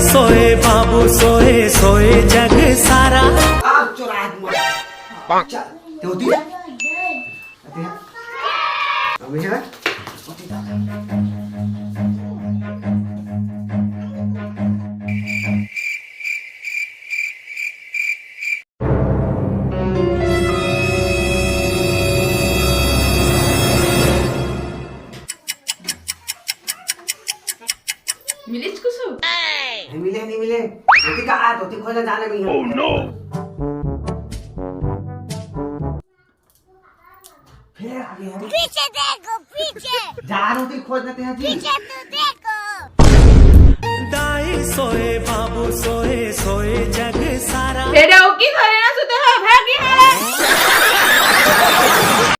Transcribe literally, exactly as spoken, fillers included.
सोए बाबू सोए, सोए जग सारा। आप चुरात मत। चल, ते होती है। अते है। अबे है। होती जा। मिलिस कुसु? नहीं मिले, नहीं मिले। धोती का आ, धोती खोजना जाना नहीं है। Oh no! फिर आ गया। पीछे देखो, पीछे। जा, धोती खोजना ते जी। पीछे तो देखो। दाई सोए, बाबू सोए, सोए जग सारा। ए डौकी, धरे ना सुते हो, भाग